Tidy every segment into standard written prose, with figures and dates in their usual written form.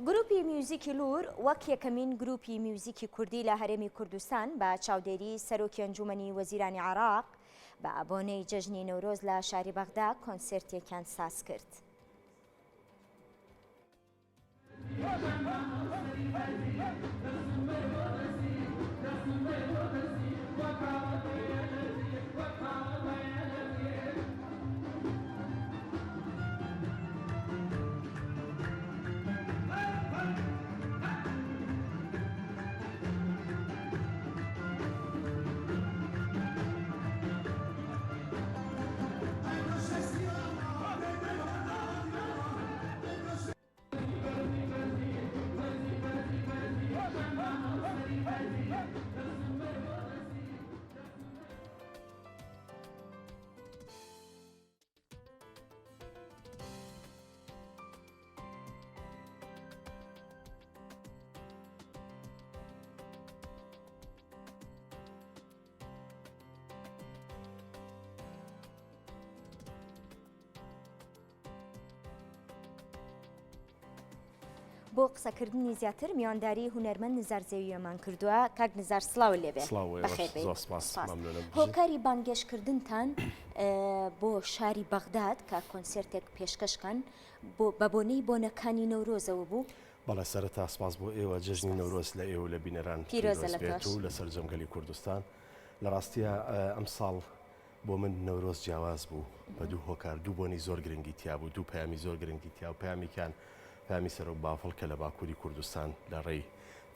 گروپی میوزیکی لوور وەک یەکەمین گروپی میوزیکی کوردی لە هەرێمی کوردستان بە چاودێری سەرۆکی ئەنجومەنی وەزیرانی عێراق بە بۆنەی جەژنی نەورۆز لە شاری بەغدا کۆنسێرتێکیان سازکرد. بۆ قسەکردنی زیاتر میوانداری هونەرمەند نزار زێویەمان کردووە کاک نزار سڵاو لێبێ هۆکاری بانگێشکردنتان بۆ شاری بەغداد کە کۆنسێرتێک پێشکەشکەن بە بۆنەی بۆنەکانی نەورۆزەوە بوو. بەڵێ سەرەتا سپاس بۆ ئێوە جەژنی نەورۆز لە ئێوە لە بینەران پیرۆز بێت و لە سەرجەم گەلی کوردستان لە ڕاستیە ئەمساڵ بۆ من نەورۆز جیاواز بوو بە دوو هۆکار، دوو بۆنەی زۆر گرنگی تیا بوو، دوو پەیامی زۆر گرنگی تیا بوو، پەیامێکیان پەیامی سەرۆک بافڵ کە لە باکووری کوردستان لە ڕێی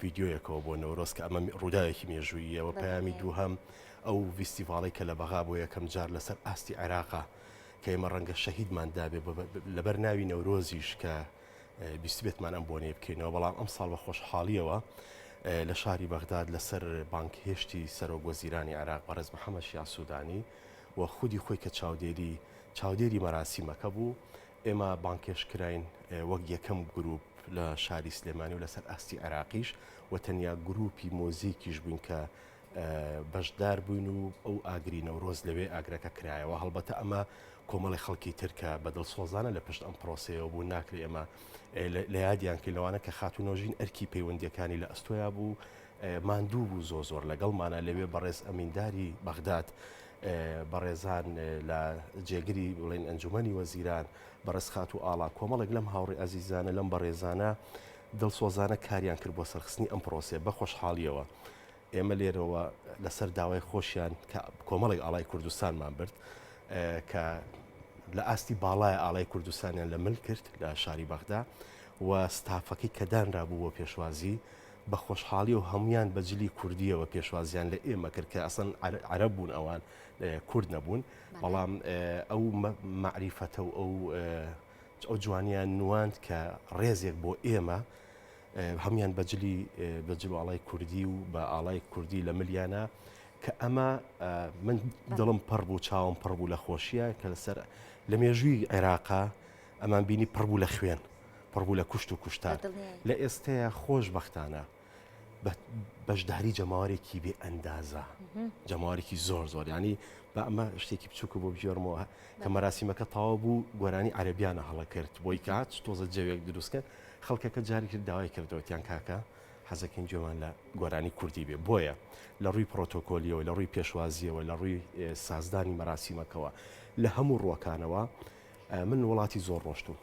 ڤیدیۆیەکەوە بۆ نەورۆز کە ئەمە ڕووداوێکی مێژووییە و پەیامی دووهەم ئەو ڤیستیڤاڵەی کە لە بەغا بۆ یەکەم جار لەسەر ئاستی عێراقا کە ئێمە ڕەنگە شەهیدمان دابێ لەبەر ناوی نەورۆزیش کە بیستبێتمان ئەم بۆنەیە بکەینەوە، بەڵام ئەمساڵ بە خۆشحاڵییەوە لە شاری بەغداد لەسەر بانگهێشتی سەرۆک وەزیرانی عێراق بەڕێز محەمەد شیاع سودانی و خودی خۆی کە چاودێری چاودێری مەراسیمەکە بوو، ئێمە بانگهێشت کراین وەک یەکەم گروپ لە شاری سلێمانی و لەسەر ئاستی عێراقیش و تەنیا گروپی مۆزیکیش بووین کە بەشدار بووین و ئەو ئاگری نەورۆز لەوێ ئاگرەکە کرایەوە، هەڵبەتە ئەمە کۆمەڵی خەڵکی تر کە بە دڵسۆزانە لە پشت ئەم پرۆسەیەوە بوون ناکرێ ئێمە لە یادیان کەین لەوانە کە خاتوو نۆژین ئەرکی پەیوەندیەکانی لە ئەستۆیا بوو ماندوو بوو زۆر زۆر لەگەڵمانە لەوێ بەڕێز ئەمینداری بەغداد بەڕێزان لە جێگری بڵێن ئەنجومەنی وەزیران بەڕێز خاتوو ئاڵا کۆمەڵێک لەم هاوڕێ ئەزیزانە لەم بەڕێزانە دڵسۆزانە کاریان کرد بۆ سەرخستنی ئەم پرۆسەیە بە خۆشحاڵیەوە ئێمە لێرەوە لەسەر داوای خۆشیان کە کۆمەڵێک ئاڵای کوردستانمان برد کە لە ئاستی باڵای ئاڵای کوردستانیان لە مل کرد لە شاری بەغدا و ستافەکەی کە دانرابوو بۆ پێشوازی بە خۆشحاڵی و هەمویان بە جلی کوردیەوە پێشوازیان لە ئێمە کرد کە ئەسەن عەرەب بوون ئەوان کورد نەبوون بەڵام ئەو مەعریفەتە و ئەو ئەو جوانیان نواند کە ڕێزێک بۆ ئێمە هەموویان بە جلی بە جل و ئاڵای کوردی و بە ئاڵای کوردی لە ملیانە کە ئەمە من دڵم پڕ بوو چاوم پڕ بوو لە خۆشیە کە لەسەر لە مێژووی عێراقا ئەمان بینی پڕ بوو لە خوێن پڕ بوو لە کوشت و کوشتار لە ئێستەیە خۆشبەختانە بەشداری جەماوەرێکی بێ ئەندازە جەماوەرێکی زۆر زۆر ینی بە ئەمە شتێکی بچووک بۆ بگێڕمەوە کە مەراسیمەکە تەواو بوو گۆرانی عەربیانە هەڵە کرد بۆی کات تۆزە جەوێک دروستکەن خەڵکەکە جارێکی تر داوای کردەوە تیان کاکە حەزەکەین گوێمان لە گۆرانی کوردی بێ بۆیە لە ڕووی پرۆتۆکۆلیەوە لە ڕووی پێشوازیەوە لە ڕووی سازدانی مەراسیمەکەوە لە هەموو ڕووەکانەوە من وڵاتی زۆر ڕۆشتوم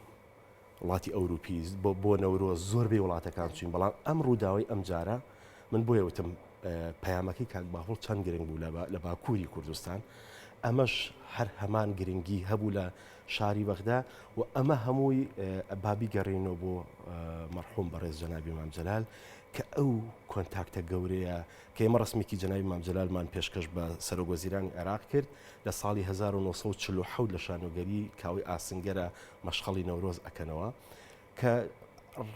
وڵاتی ئەوروپی بۆ نەورۆز زۆربەی وڵاتەکان چوین بەڵام ئەم ڕووداوی ئەم جارە من بۆیە وتم پەیامەکەی کاک بافڵ چەند گرنگ بوو لە باکووری کوردستان ئەمەش هەر هەمان گرنگی هەبوو لە شاری بەغدا و ئەمە هەمووی با بیگەڕێینەوە بۆ مەرحوم بەڕێز جەنابی مام جەلال کە ئەو کۆنتاکتە گەورەیە کە ئێمە ڕسمێکی جەنابی مام جەلالمان پێشکەش بە سەرۆک وەزیرانی عێراق کرد لە ساڵی 1947 لە شانۆگەری کاوەی ئاسنگەرە مەشخەڵی نەورۆز ئەکەنەوە کە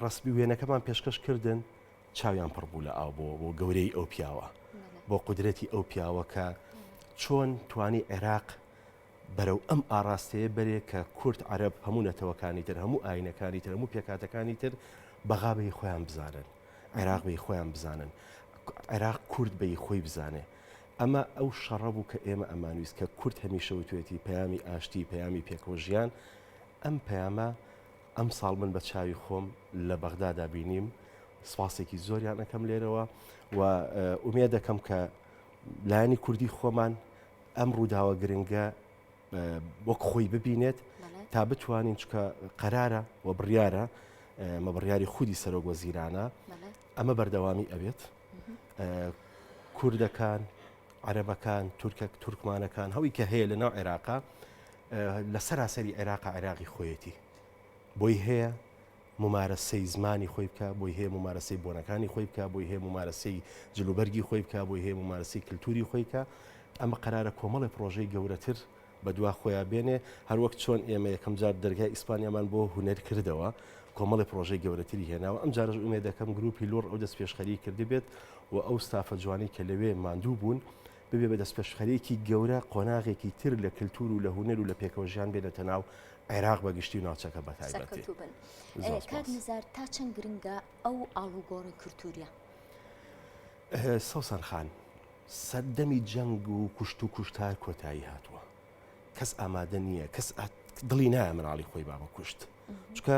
ڕسمی وێنەکەمان پێشکەش کردن چاویان پڕ بوو لە ئاو بۆ بۆ گەورەی ئەو پیاوە بۆ قودرەتی ئەو پیاوە کە چۆن توانی عێراق بەرەو ئەم ئاڕاستەیە بەرێ کە کورد، عەرەب، هەموو نەتەوەکانی تر، هەموو ئایینەکانی تر، هەموو پێکهاتەکانی تر بەغا بە هی خۆیان بزانن، عێراق بە هی خۆیان بزانن، عێراق کورد بە هی خۆی بزانێ. ئەمە ئەو شەڕە بوو کە ئێمە ئەمانویست، کە کورد هەمیشە وتوێتی پەیامی ئاشتی، پەیامی پێکەوەژیان، ئەم پەیامە. ئەمساڵ من بە چاوی خۆم لە بەغدادا بینیم، سپاسێکی زۆریان ئەکەم لێرەوە و ئومێدەکەم کە لایەنی کوردی خۆمان ئەم ڕووداوە گرنگە وەک خۆی ببینێت تا بتوانین چکە قەرارە و بڕیارە مە بڕیاری خودی سەرۆک وەزیرانە ئەمە بەردەوامی ئەبێت کوردەکان عەرەبەکان تورکەک تورکمانەکان هەوی کە هەیە لە ناو عێراقا لە سەراسەری عێراقا عێراقی خۆیەتی بۆی هەیە مومارەسەی زمانی خۆی بکا، بۆی هەیە مومارەسەی بۆنەکانی خۆی بکا، بۆی هەیە مومارەسەی جلوبەرگی خۆی بکا، بۆی هەیە مومارەسەی کلتوری خۆی بکا. ئەمە قەرارە کۆمەڵێ پڕۆژەی گەورەتر بەدوا خۆیا بێنێ، هەروەک چۆن ئێمە یەکەم جار دەرگای ئیسپانیامان بۆ هونەر کردەوە، کۆمەڵێ پڕۆژەی گەورەتری هێناوە، ئەمجارەش ئومێد دەکەم گروپی لوڕ ئەو دەستپێشخەریی کردبێت و ئەو ستافە جوانەی کە لەوێ ماندوو بوون، ببێ بە دەستپێشخەرییەکی گەورە، قۆناغێکی تر لە کلتور و لە هونەر و لە پێکەوەژیان بێنێتە ناو عێراق بە گشتی و ناوچەکە بە تایبەتی. سەرکەوتوو بن. زۆر کاک سپاس. نزار تا چەند گرنگە ئەو ئاڵوگۆڕی کولتووریە؟ سەوسەن خان، سەردەمی جەنگ و کوشت و کوشتار کۆتایی هاتووە. کەس ئامادە نییە، کەس دڵی نایە مناڵی خۆی با بە کوشت. چونکە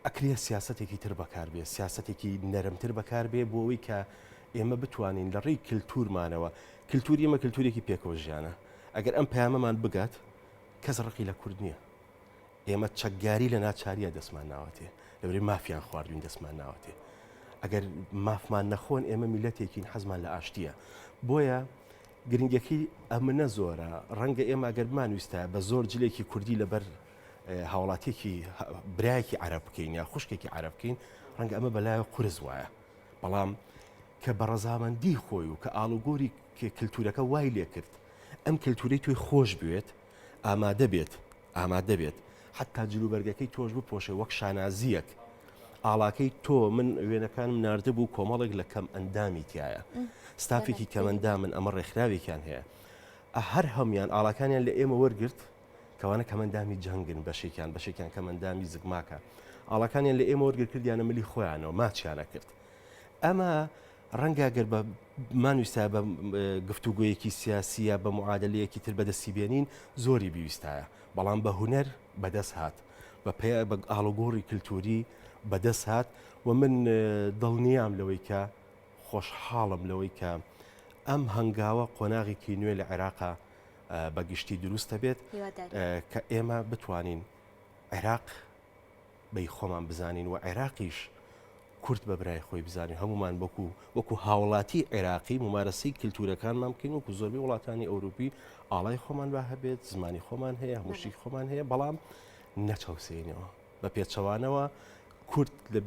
ئەکرێ سیاسەتێکی تر بەکار بێ، سیاسەتێکی نەرمتر بەکار بێ بۆ ئەوەی کە ئێمە بتوانین لە ڕێی کلتورمانەوە، کلتوری ئێمە کلتورێکی پێکەوە ژیانە، ئەگەر ئەم پەیامەمان بگات کەس ڕقی لە کورد نییە. ئێمە چەکگاری لە ناچاریە دەستمان ناوەتێ، لەبەرئ مافیان خواردوین دەستمان ناوەتێ. ئەگەر مافمان نەخۆن ئێمە میلەتێکین حەزمان لە ئاشتیە. بۆیە گرنگەکەی ئەمنە زۆرە، ڕەنگە ئێمە ئەگەر بمانویستایە بە زۆر جلێکی کوردی لەبەر هاوڵاتیەکی برایەکی عەرەب بکەین یا خوشکێکی عەرەب بکەین ڕەنگە ئەمە بەلایەوە قورس وایە بەڵام کە بە ڕەزامەندی خۆی و کە ئاڵوگۆری کللتورەکە وای لێکرد ئەم کللتوری توی خۆش بوێت ئامادە بێت ئامادە بێت حتا جلوبەرگەکەی تۆش بپۆشێ وەک شانازیەک ئاڵاکەی تۆ من وێنەکانم نردبوو کۆمەڵێک لە کەم ئەندامی تایە ستافێکی کەمەندامن ئەمە ڕێکخراوێکیان هەیە هەر هەموان ئاڵاکانیان لە ئێمە وەرگرت کەوانە کەمەندامی جەنگن بەشێکیان بەشێکیان کەمەندامی زگماکە ئاڵاکانیان لە ئێمە وەرگر کردیانە ملی خۆیانەوە ماچیانە کرد ئەمە ڕەنگە گەر بە مانویستە بە گفتوگویەکی سیاسیە بە معادلەیەکی تر بەدەستی بێنین زۆری بیویستایە بەڵام بە هونەر بەدەست هات بە پێ بە ئاڵوگۆڕی کللتوری بەدەست هات و من دڵنیام لەوەی کە خۆشحاڵم لەوەی کە ئەم هەنگاوە قۆناغێکی نوێ لە عێراقا بە گشتی دروست دەبێت کە ئێمە بتوانین عێراق بەی خۆمان بزانین و عێراقیش کورد بە برای خۆی بزانین هەمومان وەکو وەکو هاوڵاتی عێراقی ممارەسەی کللتورەکانمان بکەین وەکو زۆربەی وڵاتانی ئەوروپی ئاڵای خۆمان با هەبێت زمانی خۆمان هەیە هەموو شتێکی خۆمان هەیە بەڵام نەچەوسێنەوە بە پێچەوانەوە کورد لە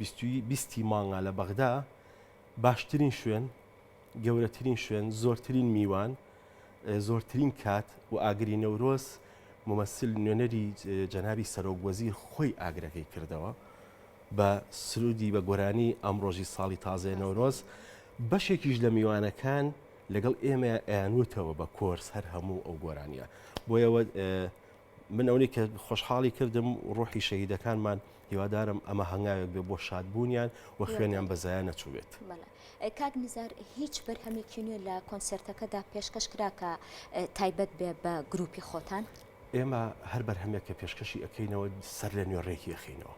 بیستی مانگا لە بەغدا باشترین شوێن گەورەترین شوێن، زۆرترین میوان، زۆرترین کات و ئاگری نەورۆز، مومەسیل نوێنەری جەنابی سەرۆک وەزیر خۆی ئاگرەکەی کردەوە بە سرودی بە گۆرانی ئەمڕۆژی ساڵی تازەیە نەورۆز، بەشێکیش لە میوانەکان لەگەڵ ئێمە ئەیانوتەوە بە کۆرس هەر هەموو ئەو گۆرانیە. بۆیەوە من ئەونەی کە خۆشحاڵی کردم ڕۆحی شەهیدەکانمان هیوادارم ئەمە هەنگاوێک بێ بۆ شادبوونیان و خوێنیان بە زایە نەچووبێت. کاک نزار هیچ بەرهەمێکی نوێ لە کۆنسێرتەکەدا پێشکەش کرا کە تایبەت بێ بە گروپی خۆتان؟ ئێمە هەر بەرهەمێک کە پێشکەشی ئەکەینەوە سەر لە نوێ ڕێکی ئەخەینەوە.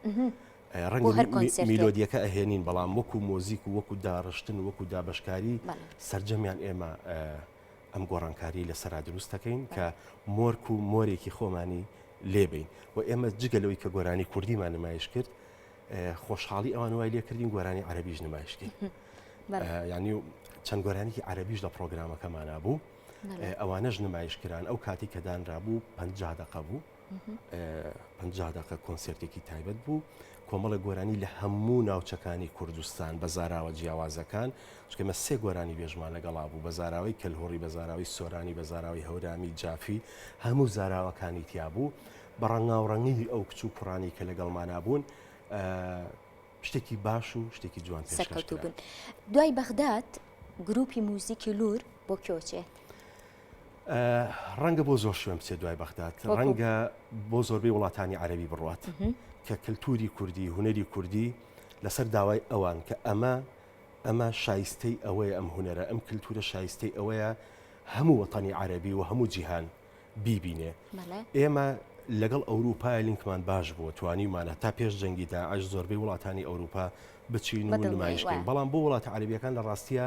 ڕەنگە میلۆدیەکە ئەهێنین بەڵام وەکو مۆزیک و وەکو داڕشتن وەکو دابەشکاری سەرجەمیان ئێمە ئەم گۆڕانکاریەی لەسەرا دروست دەکەین کە مۆرک و مۆرێکی خۆمانی لێبین و ئێمە جگە لەوەی کە گۆرانی کوردیمان نمایش کرد خۆشحاڵی ئەوان وای لێکردین گۆرانی عەربیش نمایش کرد ینی چەند گۆرانیکی عەربیش لە پرۆگرامەکەمانە بوو ئەوانەش نمایش کران ئەو کاتی کە دانرابوو پ دقە بوو 50 دەقە کۆنسێرتێکی تایبەت بوو، کۆمەڵێک گۆرانی لە هەموو ناوچەکانی کوردستان بە زاراوە جیاوازەکان، چونکە ئێمە سێ گۆرانی بێژمان لەگەڵا بوو، بە زاراوەی کەلهوڕی، بە زاراوەی سۆرانی، بە زاراوەی هەورامی، جافی، هەموو زاراوەکانی تیا بوو، بە ڕەنگاوڕەنگیی ئەو کچ و کوڕانەی کە لەگەڵمانا بوون، شتێکی باش و شتێکی جوان پێشکەش سەرکەوتوو کرا. بن. دوای بەغداد گرووپی موزیکی لوور بۆ کوێ چێت؟ ڕەنگە بۆ زۆر شوێن بچێت دوای بەغداد ڕەنگە بۆ زۆربەی وڵاتانی عەربی بڕات کە کللتوری کوردی هوەری کوردی لەسەر داوای ئەوان کە ئەمە ئەمە شایستەی ئەوەیە ئەم هوەرە ئەم کللتورە شایستەی ئەوەیە هەموو وەتەنی عەربی و هەموو جیهان بیبینێ ئێمە لەگەڵ ئەوروپا لینکمان باش بووە توانیومانە تا پێش جەنگی داعش زۆربەی وڵاتانی ئەوروپا بچین و نمایش بکەین بەڵام بۆ وڵاتە عەرەبیەکان لە ڕاستیە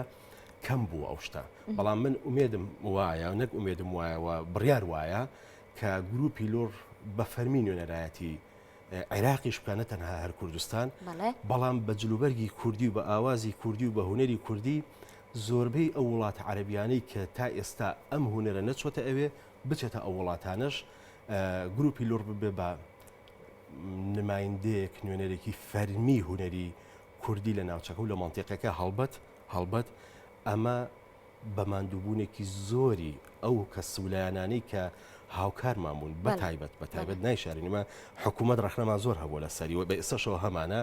کەم بووە ئەو شتە بەڵام من ئومێدم وایە نەک ئومێدم وایە و بڕیار وایە کە گروپی لوڕ بە فەرمی نوێنەرایەتی عێراقیش بکە نە تەنها هەر کوردستان بەڵام بە جلوبەرگی کوردی و بە ئاوازی کوردی و بە هونەری کوردی زۆربەی ئەو وڵاتە عەرەبیانەی کە تا ئێستا ئەم هونەرە نەچۆتە ئەوێ بچێتە ئەو وڵاتانەش گروپی لوڕ ببێ بە نمایندەیەک نوێنەرێکی فەرمی هونەری کوردی لە ناوچەکە و لە مەنتیقەکە هەڵبەت هەڵبەت ئەمە بە ماندووبوونێکی زۆری ئەو کەس و لایەنانەی کە هاوکارمان بوون بە تایبەت بە تایبەت نایشارین ئمە حکوومەت ڕەخنەمان زۆر هەبووە لە سەری و بە ئێستاشەوە هەمانە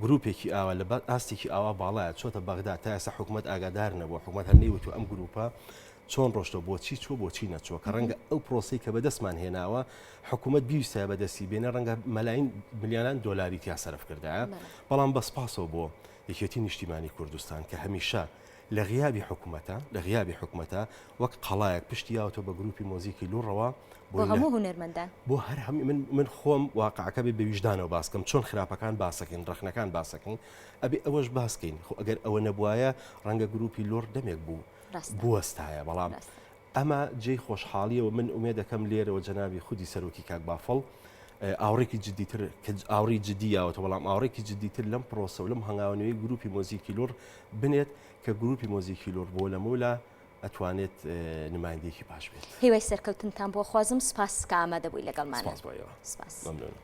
گروپێکی ئاوا لە ئاستێکی ئاوا باڵایە چۆتە بەغدا تا ئێستا حکوومەت ئاگادار نەبووە حکوومەت هەر نەیوتووە ئەم گروپە چۆن ڕۆشتەوە بۆچی چووە بۆچی نەچووە کە ڕەنگە ئەو پرۆسەی کە بەدەستمان هێناوە حکوومەت بیویستایە بەدەستی بێنێ ڕەنگە مەلاین ملیۆنان دۆلاری تیا سەرف کردایە بەڵام بە سپاسەوە بۆ یەکێتی نیشتیمانی کوردستان کە هەمیشە لە غیابی حکومەتە لە غیابی حکومەتە وەک قەڵایەک پشتی یاوەتەوە بە گروپی مۆزیکی لوڕەوە بۆ هەموو هونەرمەندان بۆ هەر هەم من من خۆم واقعەکە بێ بە ویژدانەوە باسکەم چۆن خراپەکان باسەکەین ڕەخنەکان باسەکەین ئەبێ ئەوەش باسکەین خۆ ئەگەر ئەوە نەبوایە ڕەنگە گروپی لوڕ دەمێک بوو بوەستایە بەڵام ئەمە جێی خۆشحاڵیەوە من ئومێدەکەم لێرەوە جەنابی خودی سەرۆکی کاک بافڵ ئاوڕێکی جدیتر کە ئاوڕی جدی یاوەتە بەڵام ئاوڕێکی جدیتر لەم پرۆسە و لەم هەنگاوە نوێی گروپی مۆزیکی لوڕ بنێت کە گروپی مۆزیکی لوڕ بۆ لەمەولا ئەتوانێت نمایندەیەکی باش بێت. هیوای سەرکەوتنتان بۆ خوازم سپاس کە ئامادە بووی لەگەڵمانە. سپاس بۆ ئێوە. سپاس. مەمنونم.